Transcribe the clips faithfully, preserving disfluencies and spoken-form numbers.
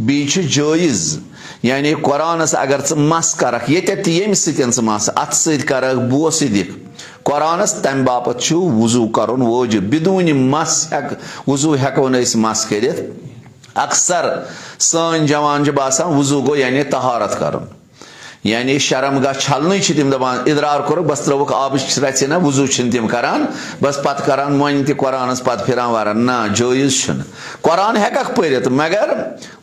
بیٚیہِ چھُ جٲیز، یعنی قرآنس اگر ژٕ مس کرکھ، ییٚتٮ۪تھ تہِ ییٚمہِ سۭتۍ ژٕ مس، اتھٕ سۭتۍ کرکھ، بوسہٕ دِکھ قرآنس، تمہِ باپتھ چھُ وضو کرُن وٲجب۔ بدون مس ہٮ۪ک-، وضو ہٮ۪کو نہٕ أسۍ مس کٔرِتھ۔ اکثر سٲنۍ جوان چھِ باسان وضو گوٚو یعنی طہارت کرُن، یعنی شرم گاہ چھلنٕے چھِ تِم دپان، ادرار کوٚرُکھ، بس ترٲوُکھ آبٕچ رژھِ، نہ وضو چھِنہٕ تِم کران، بس پتہٕ کران مۄنہِ تہِ قرآنس، پتہٕ پھران وران۔ نہ، جٲیز چھُنہٕ۔ قرآن ہٮ۪ککھ پٔرِتھ، مگر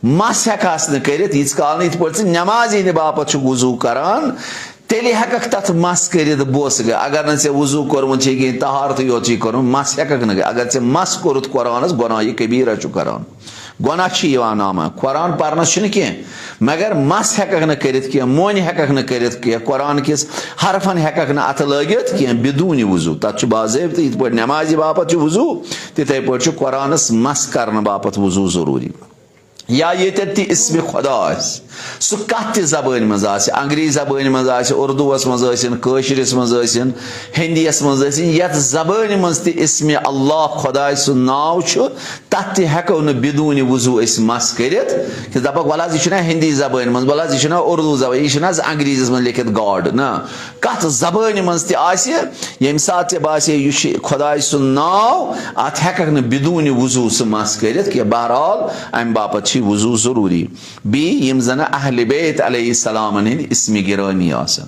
مس ہٮ۪کہس نہٕ کٔرِتھ، ییٖتِس کال نہٕ یِتھ پٲٹھۍ ژٕ نٮ۪مازِ ہِنٛدِ باپتھ چھُکھ وضو کران، تیٚلہِ ہٮ۪ککھ تتھ مس کٔرِتھ بوسہٕ گٔے۔ اگر نہٕ ژےٚ وضو کوٚرمُت چھُے کِہیٖنۍ، طہارتٕے یوت چھُے کوٚرمُت، مس ہٮ۪ککھ نہٕ کٔرِتھ۔ اگر ژےٚ مس کوٚرُتھ قرآنس، گۄناہ یہِ کبیرہ چھُ کران۔ گۄناہ چھُ یِوان نامہ۔ قرآن پرنس چھُنہٕ کینٛہہ، مگر مس ہٮ۪ککھ نہٕ کٔرِتھ کینٛہہ، مۄنہِ ہٮ۪ککھ نہٕ کٔرِتھ کینٛہہ۔ قرآن کِس حرفن ہٮ۪ککھ نہٕ اتھٕ لٲگِتھ کینٛہہ بدون وضو۔ تتھ چھُ باضٲبطہٕ، یِتھ پٲٹھۍ نٮ۪مازِ باپتھ چھُ وضو، تِتھے پٲٹھۍ چھُ قرآنس مس کرنہٕ باپتھ وضو ضروٗری۔ یا ییٚتٮ۪تھ تہِ اسمِ خدا آسہِ، سُہ کتھ تہِ زبٲنۍ منٛز آسہِ، انگریزی زبٲنۍ منٛز آسہِ، اردوس منٛز ٲسِن، کٲشرِس منٛز ٲسِن، ہندیس منٛز ٲسِن، یتھ زبٲنۍ منٛز تہِ اسمِ اللہ خداے سُنٛد ناو چھُ، تتھ تہِ ہٮ۪کو نہٕ بدون وضو أسۍ مس کٔرِتھ۔ کہِ دپکھ، ولہٕ حظ، یہِ چھُنہ ہندی زبٲنۍ منٛز، ولہٕ حظ، یہِ چھُنہ اردو زبٲنۍ، یہِ چھُنہ حظ انگریزیس منٛز لیکھِتھ گاڈ۔ نہ، کتھ زبٲنۍ منٛز تہِ آسہِ، ییٚمہِ ساتہٕ ژےٚ باسہِ یہِ چھُ خداے سُنٛد ناو، اتھ ہٮ۪ککھ نہٕ بدون وضو سُہ مس کٔرِتھ کینٛہہ۔ بہرحال، امہِ باپتھ چھُ وضو ضروٗری۔ بیٚیہِ یِم زن اہل بیت علیہ السلامن ہٕنٛدۍ اسمِ گرامی آسن۔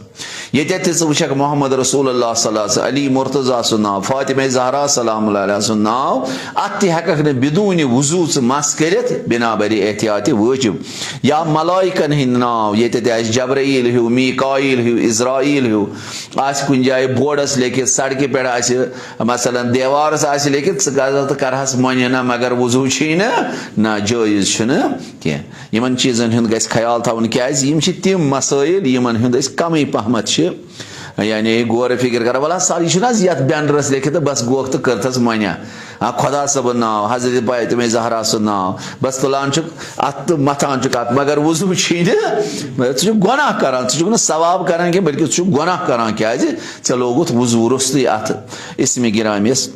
ییٚتٮ۪تھ تہِ ژٕ وٕچھکھ محمد رسول اللہ صلی اللہ علیہ وسلم، علی مرتضیٰ سُنٛد ناو، فاطمہ زہرا سلام اللہ علیہ سُنٛد ناو، اتھ تہِ ہٮ۪ککھ نہٕ بدون وضو ژٕ مس کٔرِتھ، بنا بر احتیاط واجب۔ یا ملائکن ہٕنٛدۍ ناو، ییٚتٮ۪تھ تہِ آسہِ جبرائیل ہیو، میکائیل ہیو، عزرائیل ہیو، آسہِ کُنہِ جایہِ بورڈس لیکھِتھ، سڑکہِ پٮ۪ٹھ آسہِ، مثلاً دیوارس آسہِ لیکھِتھ، ژٕ گژھ تہٕ کرہس مۄنہِ نہ، مگر وضو چھُے نہٕ، نہ، جٲیز چھُنہٕ کینٛہہ۔ یِمن چیٖزن ہُنٛد گژھِ خیال تھاوُن، کیازِ یِم چھِ تِم مسٲیل، یِمن ہُنٛد أسۍ کمٕے پہمتھ چھِ، یعنی، غور فکر کران۔ وَلہٕ حظ، سر، یہِ چھُنہٕ حظ یَتھ بینرَس لیکھِتھ تہٕ بس گوکھ تہٕ کٔرتھَس مۄنہِ۔ آ، خۄدا صٲبُن ناو، حضرت فاطمہ زہرا سُنٛد ناو، بس تُلان چھُکھ اَتھ تہٕ مَتھان چھُکھ اَتھ، مگر وضوٗ چھُے نہٕ، مگر ژٕ چھُکھ گۄناہ کران، ژٕ چھُکھ نہٕ ثواب کران کینٛہہ، بلکہِ ژٕ چھُکھ گۄناہ کران۔ کیٛازِ؟ ژےٚ لوگُتھ وضوٗ روٚستُے اَتھ اسمِ گرامیَس۔